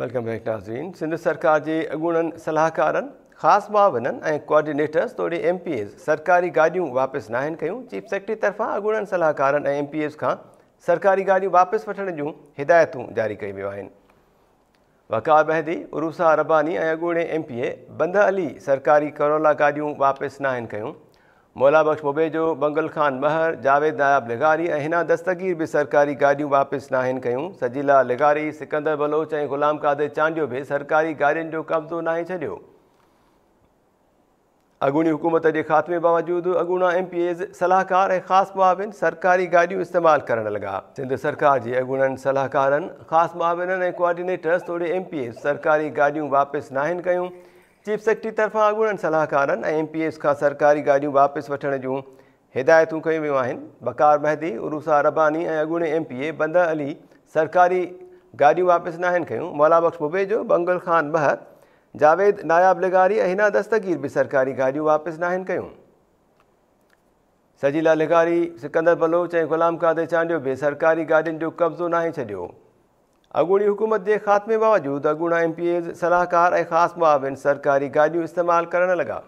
Welcome back ناظرين، سنڌ سرڪار جي اڳوڻن صلاحڪارن، خاص معاونن ۽ ڪوآرڊينيٽرز توڙي ايم پي ايز سرڪاري گاڏيون واپس ناهن ڪيون، چيف سيڪريٽري طرفان اڳوڻن صلاحڪارن ۽ ايم پي ايز کان سرڪاري گاڏيون واپس وٺڻ جون هدايتون جاري ڪيون ويون آهن. وقار مهدي، عروسا رباني ۽ اڳوڻي ايم پي اي بنده علي سرڪاري ڪورولا گاڏيون واپس ناهن ڪيون. مولا بخش مبيجو، بنگل خان مهر، جاويد ناياب لغاري ۽ حنا دستگير به سرڪاري گاڏيون واپس ناهن ڪيون. سجيلا لغاري، سڪندر بلوچ ۽ غلام قادر چانڊيو به سرڪاري گاڏين جو قبضو ناهي ڇڏيو. اڳوڻي حڪومت جي خاتمي باوجود اڳوڻا ايم پي ايز، صلاحڪار ۽ خاص معاون سرڪاري گاڏيون استعمال ڪرڻ لڳا. سنڌ سرڪار جي اڳوڻن صلاحڪارن، خاص معاونن ۽ ڪوآرڊينيٽرز توڙي ايم پي ايز سرڪاري گاڏيون واپس ناهن ڪيون. چيف سيڪريٽري طرفان اڳوڻن صلاحڪارن ۽ ايم پي ايز کان سرڪاري گاڏيون واپس وٺڻ جون هدايتون ڪيون ويون آهن. وقار مهدي، عروسا رباني ۽ اڳوڻي ايم پي اي بنده علي سرڪاري گاڏيون واپس ناهن ڪيون. مولا بخش مبيجو، بنگل خان مهر، جاويد ناياب لغاري ۽ حنا دستگير به سرڪاري گاڏيون واپس ناهن ڪيون. سجيلا لغاري، سڪندر بلوچ ۽ غلام قادر چانڊيو به سرڪاري گاڏين جو قبضو ناهي ڇڏيو. اڳوڻي حڪومت جي خاتمي باوجود اڳوڻا ايم پي ايز، صلاحڪار ۽ خاص معاون سرڪاري گاڏيون استعمال ڪرڻ لڳا.